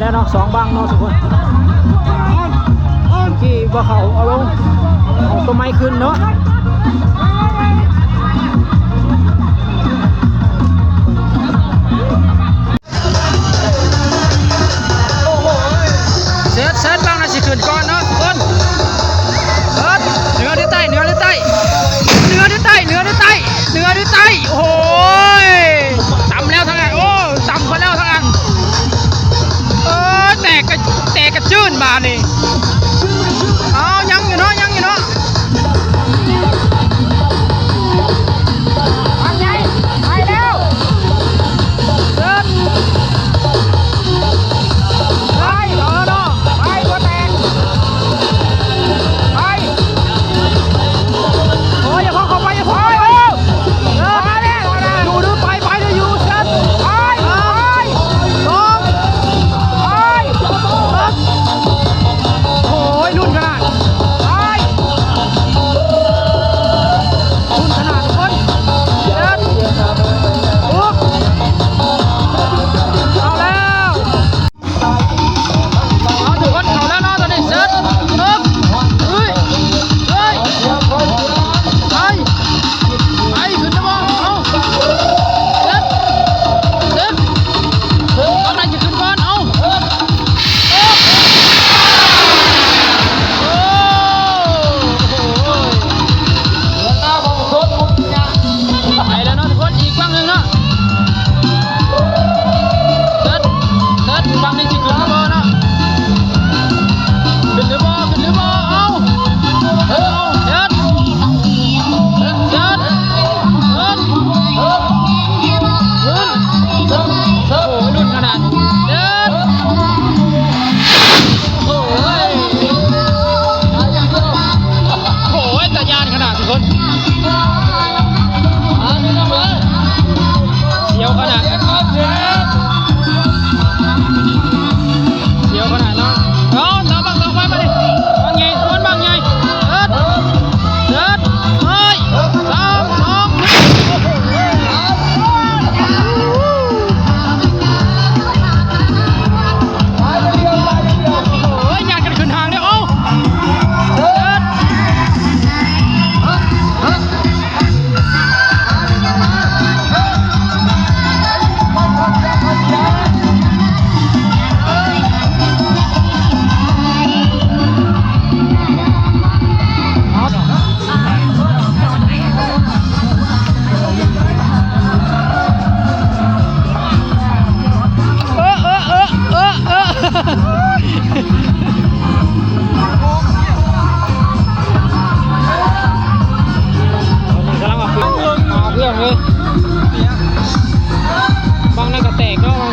ແລ້ວເນາະ ສອງບັ້ງເນາະທຸກຄົນ ທີ່ບໍ່ເຂົ້າເອົາລົງ ເອົາຕົວໃໝ່ຂຶ້ນເນາະ. ເສີດ ເສີດ ບັ້ງນັ້ນຊິຂຶ້ນກ່ອນເນາະທຸກຄົນ. ເອີ ເໜືອຫຼືໃຕ້ ເໜືອຫຼືໃຕ້ ເໜືອຫຼືໃຕ້ ເໜືອຫຼືໃຕ້ ເໜືອຫຼືໃຕ້. ໂອ້ຍ ຕຳແລ້ວທາງນັ້ນ ໂອ້ ຕຳເຂົາແລ້ວທາງນັ້ນ. ເອີ ແຕກກະ ແຕກກະຈືນບາດນີ້. ເອົາ ຍັງຢູ່ເນາະ ຍັງຢູ່ເນາະ. ບັ້ງໃຫຍ່ ໄປແລ້ວ ເສີດ ໄປ ເອີເນາະ ໄປ ບໍ່ແຕກ ໄປ. ໂອ້ຍ ຢ່າເຂົ້າ ເຂົ້າໄປ ຢ່າເຂົ້າໄປ ເອີ ມາແລ້ວ ຢູ່ ໄປ ໄປ ຢູ່ ເສີດ ໄປ ໄປ ສອງ ໄປ ໂອ້ຍ ລຸ້ນຂະໜາດ ໄປ ລຸ້ນຂະໜາດທຸກຄົນ. ເອີ ເອີ ເຂົ້າແລ້ວ ເອົາ ທຸກຄົນເຂົ້າແລ້ວເນາະ ຕອນນີ້ເສີດ ເອີ ເອີຍ ເອີຍ ໄປ ໄປ ຂຶ້ນແລ້ວບໍ່ ເອົາ ເສີດ ເສີດ ເອົາ ໃຜຊິຂຶ້ນກ່ອນ ເອົາ ເອີ ໂອ້ ໂອ້ໂຫ ໄປແລ້ວເນາະທຸກຄົນ ອີກບັ້ງໜຶ່ງເນາະ. ເສີດ ເສີດ ບັ້ງນີ້ຊິຂຶ້ນຫຼືບໍ່ເນາະ ຂຶ້ນຫຼືບໍ່ ຂຶ້ນຫຼືບໍ່ ເອົາ ເອີ ເສີດ ເສີດ ເສີດ ຂຶ້ນ ໂອ້ຍ ລຸ້ນຂະໜາດ ເສີດ ໂອ້ຍ ໂອ້ຍ ຕາຢ້ານຂະໜາດທຸກຄົນ ສຽວຂະໜາດ ສຽວຂະໜາດເນາະ. ເອົາ ຕາມບັ້ງຕໍ່ໄປ ມາດິ ບັ້ງໃຫຍ່ ທຸກຄົນ ບັ້ງໃຫຍ່ ເອີ ເອີ ເອີ ສາມ ສອງ ໜຶ່ງ ໂອ້ໂຫ ໂອ້ຍ ຍາດກັນຂຶ້ນຫ້າງເດ້ ເອົາ ເອີ ເອີ ເອີ ເອີ ເອີ ເອີ ຕອນນີ້ກຳລັງເອົາເຄື່ອງ ເອົາເຄື່ອງເລີຍ ບັ້ງນັ້ນກະແຕກເນາະ ບັ້ງ